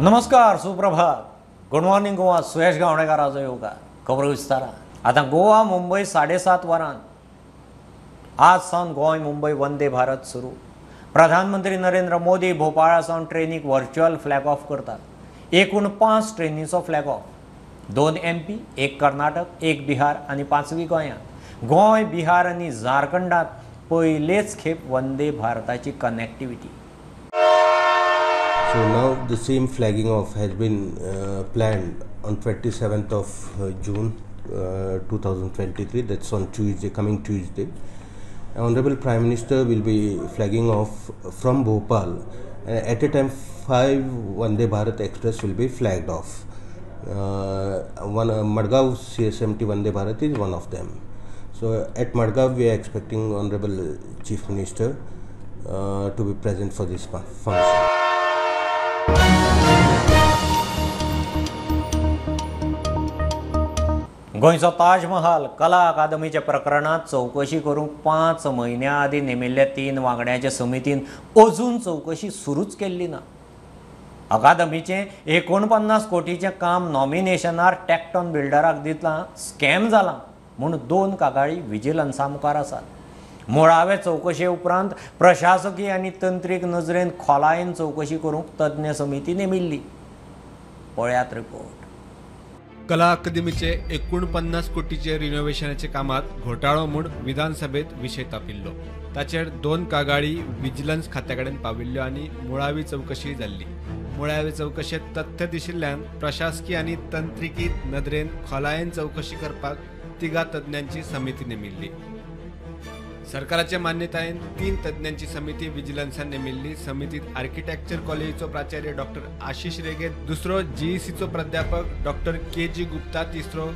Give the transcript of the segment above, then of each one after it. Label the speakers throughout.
Speaker 1: नमस्कार, सुप्रभात, good morning Goa. सुयश गावणेकाराचो येवकार. खबर विस्तारा. आतां गोवा मुंबय 7:30 वरां आज सावन गोंय मुंबय वंदे भारत सुरू. प्रधानमंत्री नरेंद्र मोदी भोपाळा सावन ट्रेनीक व्हर्च्युअल फ्लॅग ऑफ करतात. एकूण 5 ट्रेनीचो flag of, 2 MP, 1 Karnataka, 1 Bihar आनी 5वी गोंयांत. गोंय, बिहार आनी झारखंडात पयलेच खेप वंदे भारताची connectivity.
Speaker 2: So now the same flagging off has been planned on 27th of June 2023. That's on Tuesday, coming Tuesday. Honorable Prime Minister will be flagging off from Bhopal. At a time, 5 Vande Bharat Express will be flagged off. One Madgaon CSMT Vande Bharat is one of them. So at Madgaon we are expecting Honorable Chief Minister to be present for this function.
Speaker 1: गोंयचो ताजमहाल कला अकादमीच्या प्रकरणात चवकशी करूंक 5 म्हयन्या आदीं नेमिल्ल्या 3 वांगड्यांच्या समितीन अजून चवकशी सुरूच केल्ली ना. अकादमीचें 49 कोटीचें काम नॉमिनेशनार टॅक्टॉन बिल्डराक दितलां स्कॅम जालां म्हूण 2 कागाळी विजिलन्सा मुखार आसात. मुळावे चवकशे उपरांत प्रशासकी आनी तंत्रीक नजरेन खोलायेन चवकशी करूंक तज्ञ समिती नेमिल्ली. पळयात रिपोर्ट.
Speaker 3: कला अकादमीचे 49 कोटीचे रिनोव्हेशनाचे कामात घोटाळो म्हूण विधानसभेत विशय तापिल्लो. ताचेर 2 कागाळी विजिलन्स खात्या कडेन पाविल्ल्यो आनी मुळावी चवकशी जाल्ली. मुळावे चवकशेंत तथ्य दिशिल्ल्यान प्रशासकी आनी तंत्रिकी नदरेन खोलायेन चवकशी करपाक 3 तज्ञांची समिती नेमिल्ली. सरकाराचे मान्यतायेन 3 तज्ञांची समिती विजिलन्सान नेमिल्ली. समितीत आर्किटेक्चर कॉलेजीचो प्राचार्य डॉक्टर आशिष रेगे, दुसरो जीईसीचो प्राध्यापक डॉक्टर के जी गुप्ता, तिसरो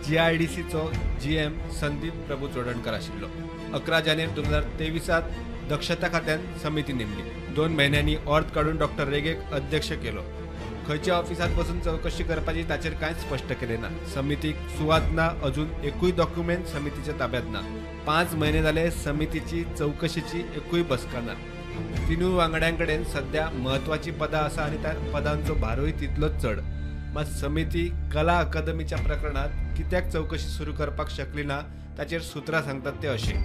Speaker 3: जीआयडीसीचो जीएम संदीप प्रभू चोडणकर आशिल्लो. 11 जानेर 2023 दक्षता खात्यान समिती नेमली. 2 म्हयन्यांनी अर्द काडून डॉक्टर रेगेक अध्यक्ष केलो. खंयच्या ऑफिसांत बसून चवकशी करपाची ताचेर कांयच स्पश्ट केलें ना. समितीक सुवात ना, अजून एकूय डॉक्युमेंट समितीच्या ताब्यात ना. 5 म्हयने जाले समितीची चवकशेची एकूय बसका ना. 3 वांगड्यां कडेन सद्या म्हत्वाची पदां आसा आनी त्या पदांचो भारूय तितलोच चड. मात समिती कला अकादमीच्या प्रकरणांत कित्याक चवकशी सुरू करपाक शकली ना ताचेर सुत्रां सांगतात ते अशें.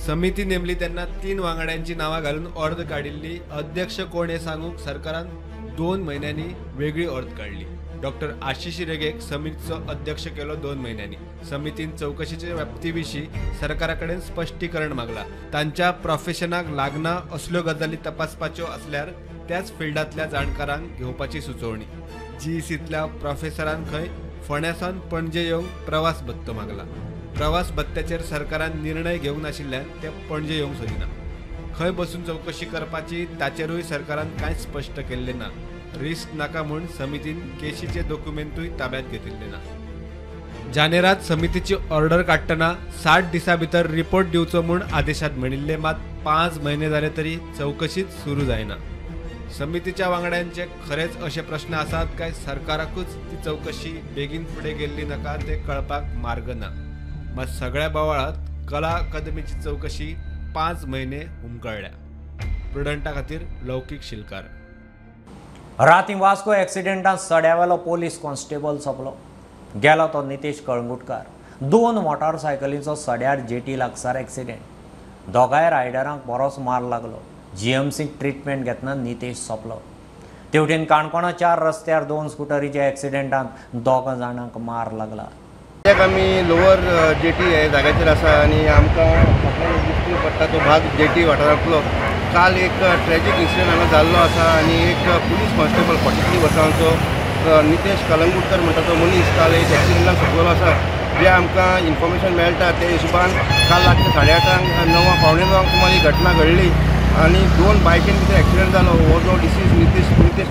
Speaker 3: समिती नेमली तेन्ना 3 वांगड्यांची नांवां घालून अर्द काडिल्ली. अध्यक्ष कोण हें सांगूंक सरकारान 2 म्हयन्यांनी वेगळी अर्द काडली. डॉक्टर आशिष रेगेक समितीचो अध्यक्ष केलो 2 म्हयन्यांनी. समितीन चवकशेचे व्याप्ती विशीं सरकारा कडेन स्पश्टीकरण मागला. तांच्या प्रोफेशनाक लागना असल्यो गजाली तपासपाच्यो आसल्यार त्याच फिल्डांतल्या जाणकारांक घेवपाची सुचोवणी. जीईसींतल्या प्रोफेसरान खंय फोंड्यासावन पणजे येवंक प्रवास भत्तो मागला. प्रवास भत्त्याचेर सरकारान निर्णय घेवंक नाशिल्ल्यान ते पणजे येवंक सोदिना. खंय बसून चवकशी करपाची ताचेरूय सरकारान कांयच स्पश्ट केल्लें ना. रिस्क नाका म्हूण समितीन केशीचे डॉक्युमेंटूय ताब्यात घेतिल्ले ना. जानेरात समितीची ऑर्डर काडटना 60 दिसां भितर रिपोर्ट दिवचो म्हूण आदेशात म्हणिल्ले. मात 5 म्हयने जाले तरी चवकशीच सुरू जायना. समितीच्या वांगड्यांचे खरेंच अशे प्रश्न आसात काय सरकाराकूच ती चवकशी बेगीन फुडें गेल्ली नाका ते कळपाक मार्ग ना. मात सगळ्या बोवाळात कला अकादमीची चवकशी 5 म्हयने हुमकळ्ळ्या. प्रुडंटा खातीर लौकीक शिलकार.
Speaker 1: राती वास्को एक्सिडेंटात सड्यावेलो पोलीस कॉन्स्टेबल सोंपलो. गेलो तो नितेश कळंगुटकार. 2 मोटारसायकलींचो सड्यार जेटी लागसार एक्सिडेंट. दोगांय रायडरांक बरोच मार लागलो. जीएमसीक ट्रिटमेंट घेतना नितेश सोंपलो. तेवटेन काणकोणा 4 रस्त्यार 2 स्कुटरीच्या एक्सिडेंटात 2 जाणांक मार लागला.
Speaker 4: आमी लोवर जेटी हे जाग्याचेर आसा आनी आमकां दिश्टी पडटा तो भाग जेटी वाठारांतलो. काल एक ट्रेजीक इन्सिडंट हांगा जाल्लो आसा आनी एक पुलीस कॉन्स्टेबल 43 वर्सांचो नितेश कलंगुटकर म्हणटा तो मनीस काल एक एक्सिडंटान सोंपलेलो आसा. जे आमकां इन्फॉर्मेशन मेळटा ते हिशोबान काल रातचे 8:30 9 8:45 सुमार ही घटना घडली आनी 2 बायकीन भितर एक्सिडंट जालो. हो जो डिसीज नितेश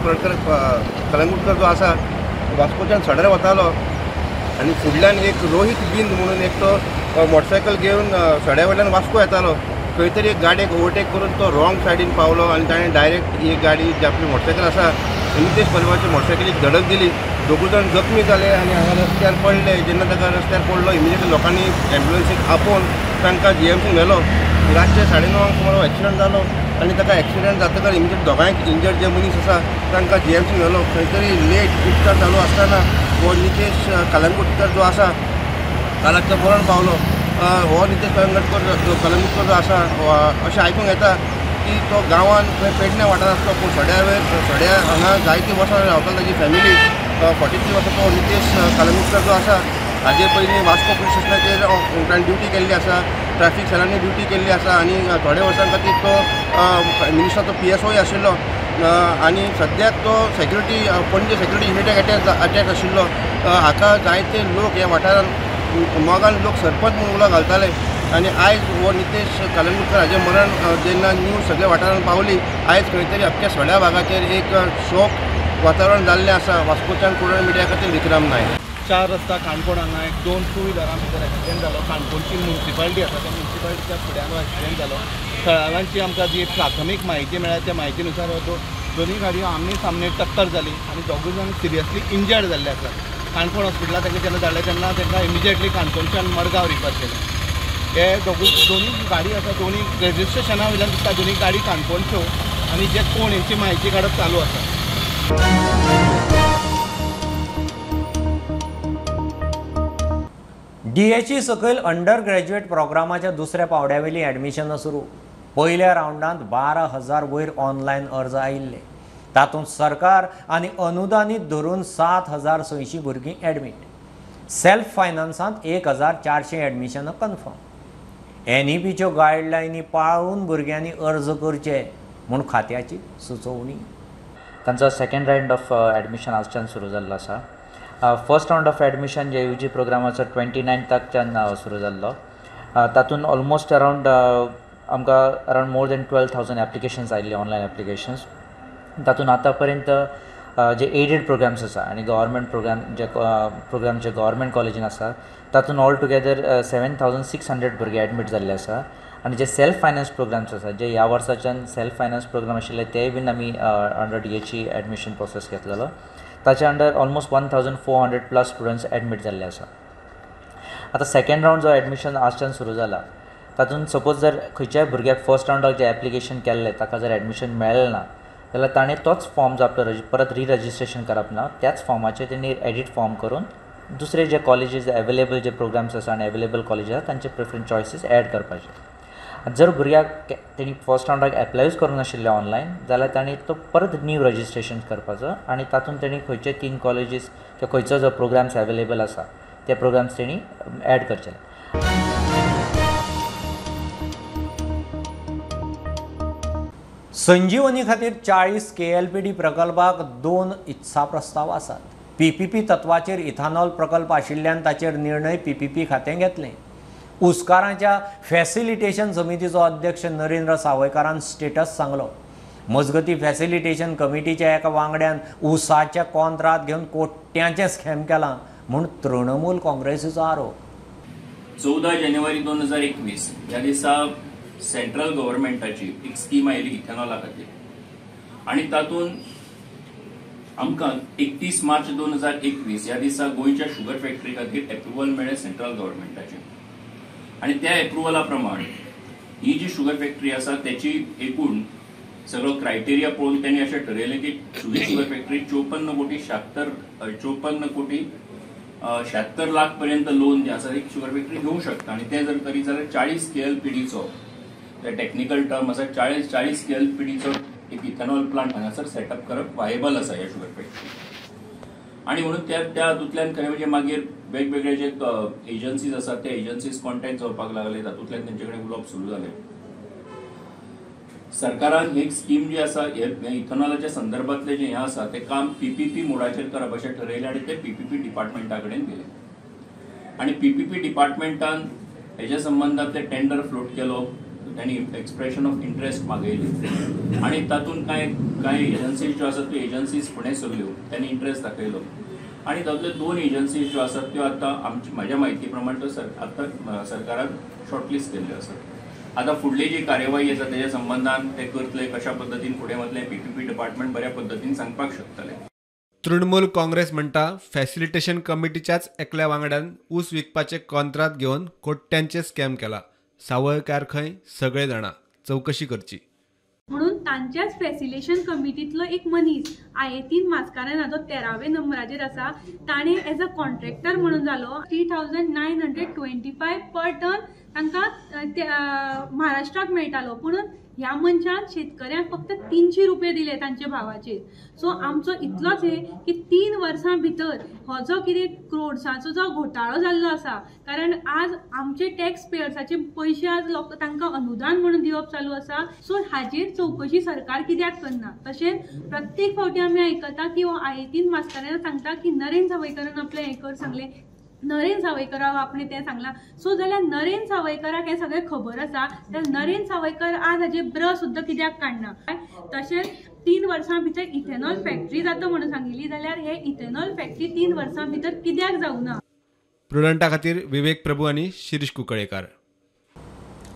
Speaker 4: कलंगुटकर जो आसा वास्कोच्यान सड्यार वतालो आनी फुडल्यान एक रोहीत बिंद म्हणून एक तो मोटरसायकल घेवन सड्या वयल्यान वास्को येतालो. खंय तरी एक गाडयेक ओवरटेक करून तो रॉंग सायडीन पावलो आनी ताणें डायरेक्ट एक गाडी जी आपली मोटरसायकल आसा नितेश परिवारच्या मोटरसायकलीक धडक दिली. 2 जाण जखमी जाले आनी हांगा रस्त्यार पडले. जेन्ना ताका रस्त्यार पडलो इमिजिएटली लोकांनी एम्बुलन्सीक आपोवन तांकां जीएमसीन व्हेलो. रातचे 9:30 सुमार एक्सिडंट जालो. आनी ताका एक्सिडंट जातकच इमिजिएट दोगांयक इंजर्ड जे मनीस आसा तांकां जीएमसी व्हेलो. खंय तरी लेट उपचार चालू आसतना हो नितेश कलंगूटकर जो आसा कालाक मरण पावलो. हो नितेश कलंगूटकर जो आसा अशें आयकूंक येता की तो गांवांत खंय पेडणे वाठारांतलो, पूण सड्या हांगा जायतीं वर्सां रावताली ताजी फॅमिली. 43 वर्सां तो नितेश कलंगूटकर जो आसा हाजे पयलीं वास्को पुलीस स्टेशनाचेर ताणें ड्युटी केल्ली आसा, ट्रॅफिक सेलांनी ड्युटी केल्ली आसा आनी थोड्या वर्सां खातीर तो मिनिस्टराचो PSOय आशिल्लो आनी सद्याक तो सेक्युरिटी पणजे सेक्युरिटी युनिटाक अटॅच आशिल्लो. हाका जायते लोक ह्या वाठारांत मोगान लोक सरपंच म्हणून उलो घालताले आनी आयज हो नितेश कलंगूटकर हाजें मरण जेन्ना न्यूज सगळ्या वाठारांत पावली, आयज खंय तरी अख्ख्या सड्या भागाचेर एक शोक वातावरण जाल्लें आसा. वास्कोच्यान कुडाळ मिडिया खातीर विक्रम नायक.
Speaker 5: 4 रस्ता काणकोण हांगा एक 2 टू व्हिलरां भितर एक्सिडेंट जालो. काणकोणची मुन्सिपालिटी आसा त्या मुन्सिपालिटीच्या फुड्यान एक्सिडेंट जालो. थळाव्यांची आमकां जी प्राथमीक म्हायती मेळ्ळ्या त्या म्हायतीनुसार हो दोनूय गाडयो आमने सामने टक्कर जाली आनी दोगूय जाण सिरियसली इंजर्ड जाल्ले आसात. काणकोण हॉस्पिटलांत तांकां जेन्ना धाडले तेन्ना तांकां इमिजिएटली काणकोणच्यान मडगांव रिफर केलें. हे दोनूय गाडी आसा, दोनूय रजिस्ट्रेशना वयल्यान दिसता दोनूय गाडी काणकोणच्यो आनी जे कोण हेंची म्हायती काडप चालू आसा.
Speaker 1: डीएचई सकयल अंडर ग्रॅज्युएट प्रोग्रामाच्या दुसऱ्या पावड्यावेली ॲडमिशनां सुरू. पयल्या रावंडांत 12,000 वयर ऑनलायन अर्ज आयिल्ले, तातूंत सरकार आनी अनुदानीत धरून 7,600 भुरगीं ॲडमीट. सेल्फ फायनान्सांत 1,400 ॲडमिशनां कन्फर्म. एनईपीच्यो गायडलायनी पाळून भुरग्यांनी अर्ज करचे म्हूण खात्याची सुचोवणी.
Speaker 6: तांचो सेकंड रावंड ऑफ ॲडमिशन आजच्यान सुरू जाल्लो आसा. फर्स्ट रावंड ऑफ ॲडमिशन जे UG प्रोग्रामाचो 29ताकच्यान सुरू जाल्लो. तातूंत ऑलमोस्ट अरावंड आमकां अरावंड मोर देन 12,000 एप्लिकेशन्स आयिल्ले, ऑनलायन एप्लिकेशन्स. तातूंत आतां पर्यंत जे एडेड प्रोग्राम्स आसा आनी गव्हर्मेंट प्रोग्राम जे प्रोग्राम जे गव्हर्मेंट कॉलेजीन आसा तातूंत ऑल टुगेदर 7,600 भुरगे एडमीट जाल्ले आसा. आनी जे सेल्फ फायनान्स प्रोग्राम्स आसा, जे ह्या वर्साच्यान सेल्फ फायनान्स प्रोग्राम आशिल्ले तेय बीन आमी अंडर DHE admission process घेतलेलो. ताच्या under almost 1,400 plus students admit जाल्ले आसा. आतां सेकंड रावंड जो एडमिशन आजच्यान सुरू जाला तातूंत सपोज जर खंयच्याय भुरग्याक फर्स्ट रावंडाक जें एप्लिकेशन केल्लें ताका जर एडमिशन मेळ्ळें ना जाल्यार ताणें तोच फॉर्म जो आपलो परत रिरजिस्ट्रेशन करप ना, त्याच फॉर्माचेर तेणी एडिट फॉर्म करून दुसरे जे कॉलेजीस एवेलेबल जे प्रोग्राम्स आसा आनी एवेलेबल कॉलेजीस आसा तांचे प्रिफरन्स चॉयसीस एड करपाचे. जर भुरग्याक तेणी फर्स्ट रावंडाक एप्लायूच करूंक नाशिल्लें ऑनलायन जाल्यार ताणें तो परत न्यू रजिस्ट्रेशन करपाचो आनी तातूंत तेणी खंयचे 3 कॉलेजीस किंवा खंयचो जो प्रोग्राम्स एवेलेबल आसा ते प्रोग्राम्स तेणी एड करचे.
Speaker 1: संजीवनी खातीर 40 KLPD प्रकल्पाक 2 इत्सा प्रस्ताव आसात. PPP तत्वाचेर इथानॉल प्रकल्प आशिल्ल्यान ताचेर निर्णय PPP खातें घेतलें. उसकारांच्या फॅसिलिटेशन समितीचो अध्यक्ष नरेंद्र सावयकारान स्टेटस सांगलो. मजगती फॅसिलिटेशन कमिटीच्या एका वांगड्यान उसाच्या कॉन्त्रात घेवन कोट्यांचें स्कॅम केलां म्हूण तृणमूल काँग्रेसीचो आरोप.
Speaker 7: 14 जानेवारी 2021 ह्या दिसा सेंट्रल गव्हर्मेंटाची एक स्कीम आयली इथेनॉला खातीर आनी तातूंत आमकां 31 मार्च 2021 ह्या दिसा गोंयच्या शुगर फॅक्टरी खातीर एप्रुवल मेळ्ळें सेंट्रल गव्हर्मेंटाचें आनी त्या एप्रुवला प्रमाण ही जी शुगर फॅक्टरी आसा त्याची एकूण सगळो क्रायटेरिया पळोवन त्यांनी अशें ठरयलें की शुगर फॅक्टरी 54.76 लाख पर्यंत लोन जे आसा एक शुगर फॅक्टरी घेवंक शकता आनी तें जर करीत जाल्यार 40 KLPDचो टॅक्निकल टर्म आसा 40 KLPDचो एक इथेनॉल प्लांट हांगासर सेटअप करप वायबल आसा ह्या शुगर फॅक्टरी. आनी म्हणून त्या हातूंतल्यान खरें म्हणजे मागीर वेगवेगळे जे एजन्सीज आसात त्या एजन्सीज कॉन्टॅक्ट जावपाक लागले, तातूंतल्यान तेंचे कडेन उलोवप सुरू जालें. सरकारान ही स्कीम जी आसा इथेनॉलाच्या संदर्भातलें जें हें आसा तें काम PPP मोडाचेर करप अशें ठरयलें आनी तें PPP डिपार्टमेंटा कडेन दिलें आनी PPP डिपार्टमेंटान हेज्या संबंदांतलें टेंडर फ्लोट केलो, त्यांनी एक्सप्रेशन ऑफ इंट्रस्ट मागयली आनी तातूंत कांय कांय एजन्सीज ज्यो आसात त्यो एजन्सीज फुडें सरल्यो, त्यांनी इंट्रस्ट दाखयलो आनी तातूंतल्यो 2 एजन्सीज ज्यो आसात त्यो आतां आमची म्हाज्या म्हायती प्रमाण त्यो आतां सरकारान शॉर्टलिस्ट केल्ल्यो आसात. आतां फुडली जी कार्यवाही आसा तेज्या संबंदान ते करतले कशा पद्दतीन फुडें वतले PPP department बऱ्या पद्दतीन सांगपाक शकतले.
Speaker 3: तृणमूल काँग्रेस म्हणटा फॅसिलिटेशन कमिटीच्याच एकल्या वांगड्यान ऊस विकपाचे कॉन्त्रात घेवन कोट्यांचे स्कॅम केला. सावयकार खंय सगळे जाणा, चवकशी करची.
Speaker 8: तांच्याच फॅसिलेशन कमिटींतलो एक मनीस आयेतीन मास्कारेन्हा जो 13व्या नंबराचेर आसा ताणें एज अ कॉन्ट्रॅक्टर म्हणून जालो. 3,925 पर टन तांकां महाराष्ट्राक मेळटालो, पूण ह्या मनशान शेतकऱ्यांक फक्त 300 रुपये दिले तांच्या भावाचेर. सो आमचो इतलोच हे की 3 वर्सां भितर हो जो कितें क्रोड्साचो जो घोटाळो जाल्लो आसा, कारण आज आमचे टॅक्स पेयर्साचे पयशे आज लोक तांकां अनुदान म्हणून दिवप चालू आसा. सो हाजेर चवकशी सरकार कित्याक करना? तशेंच प्रत्येक फावटी आमी आयकता की हो आयेतीन मास्कारेन्हा सांगता की नरेन सावयकारान आपलें हें कर सांगलें, नरेन सावयकाराक आपणें तें सांगलां. सो जाल्यार नरेन सावयकाराक हें सगळें खबर आसा, तर नरेन सावयकार आज हाजे ब्र सुद्दां कित्याक काडना? तशेंच 3 वर्सां भितर इथेनॉल फॅक्टरी जाता म्हणून सांगिल्ली, जाल्यार हे इथेनॉल फॅक्टरी 3 वर्सां भितर कित्याक जावना?
Speaker 3: प्रुडंटा खातीर विवेक प्रभू आनी शिरीष कुंकळेकार.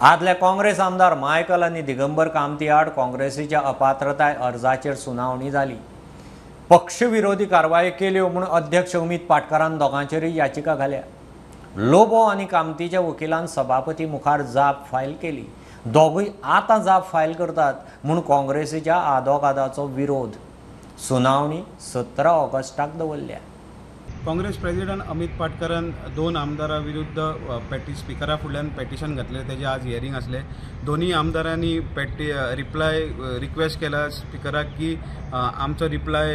Speaker 1: आदले काँग्रेस आमदार मायकल आनी दिगंबर कामती आड काँग्रेसीच्या अपात्रताय अर्जाचेर सुनावणी जाली. पक्षविरोधी कारवाई केल्यो म्हूण अध्यक्ष अमित पाटकारान दोगांचेरूय याचिका घाल्या. लोबो आनी कामतीच्या वकिलान सभापती मुखार जाप फायल केली. दोगूय आतां जाप फायल करतात म्हूण काँग्रेसीच्या आदोगादाचो विरोध. सुनावणी 17 ऑगस्टाक दवरल्या.
Speaker 9: काँग्रेस प्रेसिडेंट अमित पाटकरान 2 आमदारां विरुद्ध स्पिकरा फुडल्यान पेटिशन घातलें, तेजें आज हियरींग आसलें. दोनूय आमदारांनी रिप्लाय रिक्वेस्ट केला स्पिकराक की आमचो रिप्लाय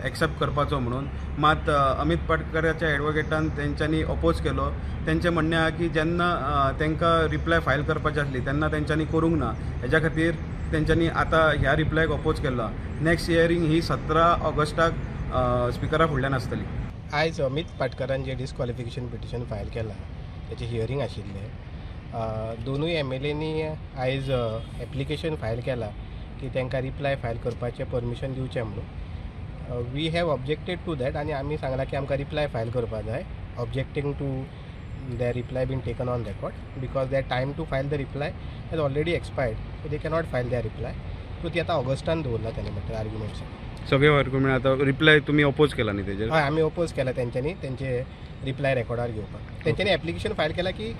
Speaker 9: एक्सेप्ट करपाचो म्हणून. मात अमित पाटकराच्या एडवोकेटान तेंच्यांनी अपोज केलो. तेंचें म्हणणें आहा की जेन्ना तांकां रिप्लाय फायल करपाची आसली तेन्ना तेंच्यांनी करूंक ना, हेज्या खातीर तेंच्यांनी आतां ह्या रिप्लायक अपोज केलो. नेक्स्ट हियरींग ही 17 ऑगस्टाक स्पिकरा फुडल्यान आसतली.
Speaker 10: आयज अमित पाटकरान जे डिस्क्वॉलिफिकेशन पिटिशन फायल केलां तेचें हियरींग आशिल्लें. दोनूय एमएलएनी आयज एप्लिकेशन फायल केलां की तांकां रिप्लाय फायल करपाचें परमिशन दिवचें म्हणून. We have objected to that आनी आमी सांगलां की आमकां रिप्लाय फायल करपाक जाय, objecting to their reply been taken on record because their time to file the reply has already expired, so they cannot file their reply. So ती आतां Augustan दवरला तेणें म्हटल्यार आर्ग्युमेंट्स
Speaker 9: सगळे आर्ग्युमेंट. आतां रिप्लाय तुमी अपोज केला न्ही तेजेर?
Speaker 10: हय, आमी अपोज केला तेंच्यांनी, तेंचे रिप्लाय रेकॉर्डार घेवपाक. तेंच्यांनी एप्लिकेशन फायल केला की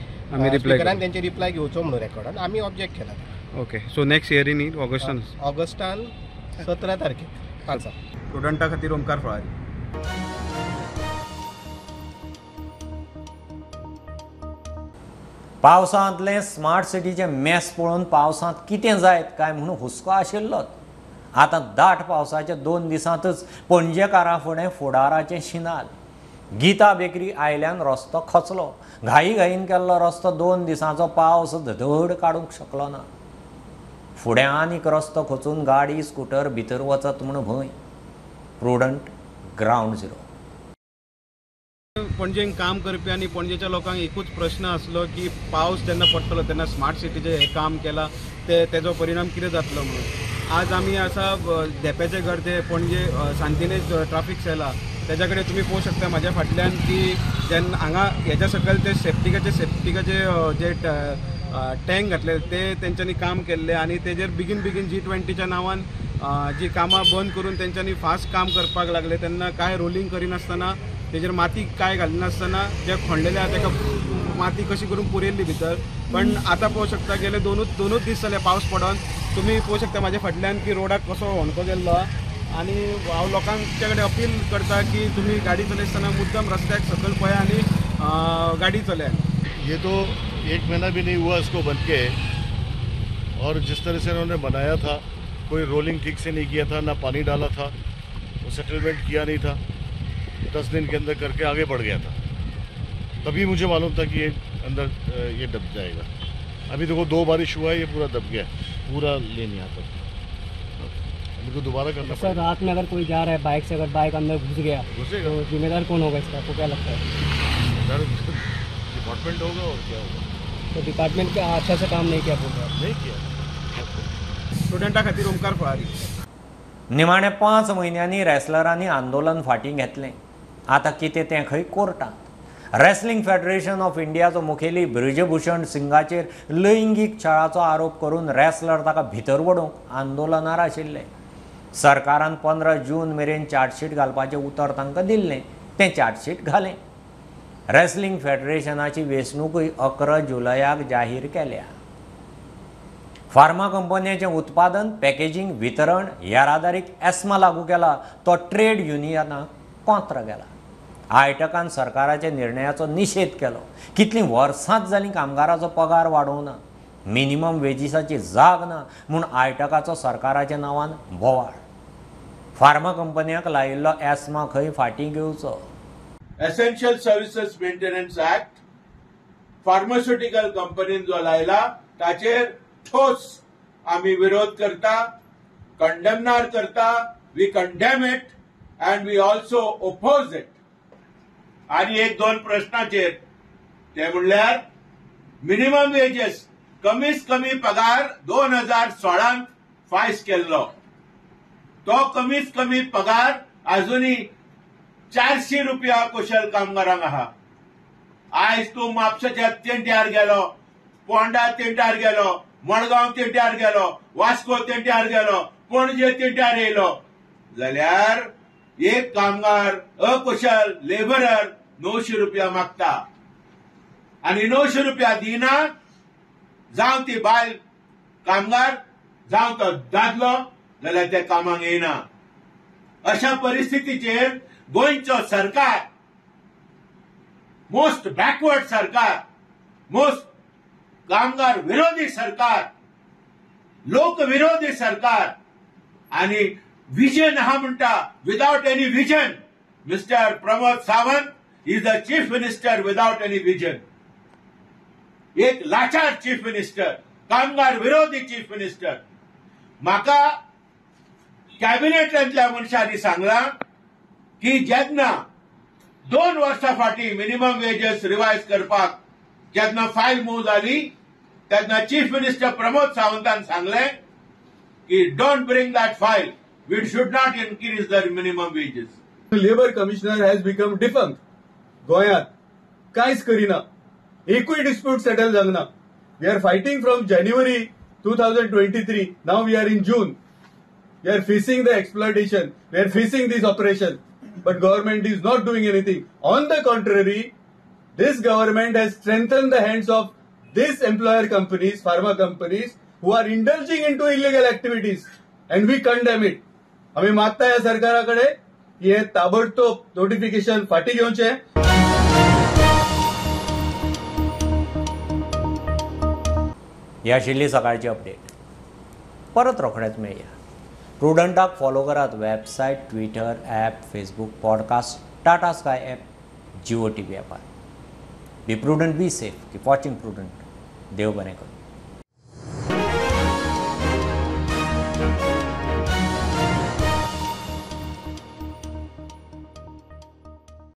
Speaker 10: स्पिकरान तेंचे रिप्लाय घेवचो म्हणून रेकॉर्डान, आमी ऑब्जेक्ट केला.
Speaker 9: ओके, सो नेक्स्ट हियरींग न्ही ऑगस्टान?
Speaker 10: ऑगस्टान 17 तारखेक 5.
Speaker 9: स्टुडंटा खातीर ओमकार फळारी.
Speaker 1: पावसांतलें स्मार्ट सिटीचें मेस पळोवन पावसांत कितें जायत काय म्हणून हुस्को आशिल्लोच. आतां दाट पावसाच्या 2 दिसांतच पणजेकारां फुडें फुडाराचें शिनाल. गीता बेकरी आयल्यान रस्तो खचलो. घाई घाईन केल्लो रस्तो 2 दिसांचो पावस धड काडूंक शकलो ना. फुडें आनीक रस्तो खचून गाडी स्कुटर भितर वचत म्हूण भंय. Prudent ground zero.
Speaker 9: पणजेन काम करपी आनी पणजेच्या लोकांक एकूच प्रश्न आसलो की पावस जेन्ना पडटलो तेन्ना स्मार्ट सिटीचें हें काम केलां ते तेजो परिणाम कितें जातलो म्हणून. आज आमी आसा धेंप्याचे गर्दे पणजे सांतिनेज ट्राफीक सेला, तेज्या कडेन तुमी पळोवंक शकता म्हाज्या फाटल्यान की जेन्ना हांगा हेज्या सकयल ते सेप्टिकाचे जे टँक घातले ते तेंच्यांनी काम केल्लें आनी तेजेर बेगीन बेगीन G20च्या नांवान जी कामां बंद करून तेंच्यांनी फास्ट काम करपाक लागले. तेन्ना कांय रोलिंग करिनासतना तेजेर माती कांय घालिनासतना जे खणलेले आहा तेका माती कशी करून पुरयल्ली भितर. पण आतां पळोवंक शकता गेले दोनूच दीस जाले पावस पडोन. तुमी पळोवंक शकता म्हाज्या फाटल्यान की रोडाक कसो होणको गेल्लो आहा. आनी हांव लोकांच्या कडेन अपील करता की तुमी गाडी चलयतना मुद्दम रस्त्याक सकयल पळया आनी गाडी चलयात.
Speaker 11: ये तो 1 महीना भी नहीं हुआ इसको बन के, और जिस तरह से उन्होंने बनाया था कोई रोलिंग ठीक से नहीं किया था, ना पानी डाला था, वो सेटलमेंट किया नहीं था, 10 दिन के अंदर करके आगे बढ़ गया था। तभी मुझे मालूम था कि ये अंदर ये दब जाएगा। अभी देखो 2 बारिश हुआ है, ये पूरा दब गया, पूरा ले नहीं आता, अभी दोबारा करना
Speaker 12: सर। रात में अगर कोई जा रहा है बाइक से, अगर बाइक अंदर घुस गया
Speaker 11: घुसेगा
Speaker 12: तो जिम्मेदार कौन होगा इसका, आपको क्या लगता है?
Speaker 11: डिपार्टमेंट होगा और क्या होगा।
Speaker 12: तो डिपार्टमेंट का अच्छा से काम नहीं किया बोल रहे हैं?
Speaker 11: नहीं किया।
Speaker 9: स्टुडंटा खातीर ओमकार फळारी.
Speaker 1: निमाणे 5 म्हयन्यांनी रेसलरांनी आंदोलन फाटीं घेतलें. आतां कितें तें खंय कोर्टांत. रेसलिंग फेडरेशन ऑफ इंडियाचो मुखेली ब्रिजभूषण सिंगाचेर लैंगीक छळाचो आरोप करून रेसलर ताका भितर वडोवंक आंदोलनार आशिल्ले. सरकारान 15 जून मेरेन चार्जशीट घालपाचें उतर तांकां दिल्लें, तें चार्जशीट घालें. रेसलिंग फेडरेशनाची वेंचणूकय 11 जुलयाक जाहीर केल्या. फार्मा कंपन्यांचें उत्पादन, पॅकेजींग, वितरण, येरादारीक एस्मा लागू केला तो ट्रेड युनियनाक कोंत्र गेला. आयटकान सरकाराच्या निर्णयाचो निशेध केलो. कितलीं वर्सांच जालीं कामगाराचो पगार वाडोवना, मिनिमम वेजीसाची जाग ना म्हूण आयटकाचो सरकाराच्या नांवान बोवाळ. फार्मा कंपन्यांक लायिल्लो एस्मा खंय फाटीं घेवचो.
Speaker 13: Essential services maintenance act pharmaceutical कंपनीन जो लायला ताचेर ठोस आमी विरोध करता, कंडेमनार करता. We condemn it and we also oppose it. आनी एक दोन प्रश्नाचेर ते म्हणल्यार मिनिमम वेजेस कमीत कमी पगार 2016 फायस केल्लो तो कमीत कमी पगार अजूनही 400 रुपया कुशल कामगारांक आहा. आयज तूं म्हापशेच्या तेंट्यार गेलो, पोंडा तेंट्यार गेलो, मडगांव तेंट्यार गेलो, वास्को तेंट्यार गेलो, पणजे तेंट्यार येयलो जाल्यार एक कामगार अकुशल लेबरर 900 रुपया मागता आनी 900 रुपया दिना जावं ती बायल कामगार जावं तो दादलो जाल्यार ते कामाक येयना. अशा परिस्थितीचेर गोंयचो सरकार मोस्ट बॅकवर्ड सरकार, मोस्ट कामगार विरोधी सरकार, लोक विरोधी सरकार आनी विजन आहा म्हणटा. Without any vision mister Pramod Sawant is the chief minister without any vision. एक लाचार चीफ मिनिस्टर, कामगार विरोधी चीफ मिनिस्टर. म्हाका कॅबिनेटांतल्या मनशांनी सांगलां की जेन्ना 2 वर्सां फाटीं मिनिमम वेजेस रिवायज करपाक जेन्ना फायल मूव जाली तेन्ना चीफ मिनिस्टर प्रमोद सावंतान सांगलें की don't bring that file, we should not increase the minimum wages.
Speaker 14: Labour commissioner has become defunct. गोंयांत कांयच करिना, एकूय डिस्प्यूट सेटल जावंक ना. We are fighting from January 2023, now we are in June. We are facing the exploitation, we are facing this operation, but government is not doing anything. On the contrary, this government has strengthened the hands of these employer companies, pharma companies, who are indulging into illegal activities, and we condemn it. आमी मागता ह्या सरकारा कडेन की हे ताबडतोब notification फाटीं घेवचें.
Speaker 1: ही आशिल्ली सकाळची अपडेट. परत रोखडेच मेळया. प्रुडंटाक फॉलो करात website, Twitter, app, Facebook, podcast, Tata Sky app, Jio TV ॲपार. Be prudent, be safe, keep watching Prudent. देव बरें करूं.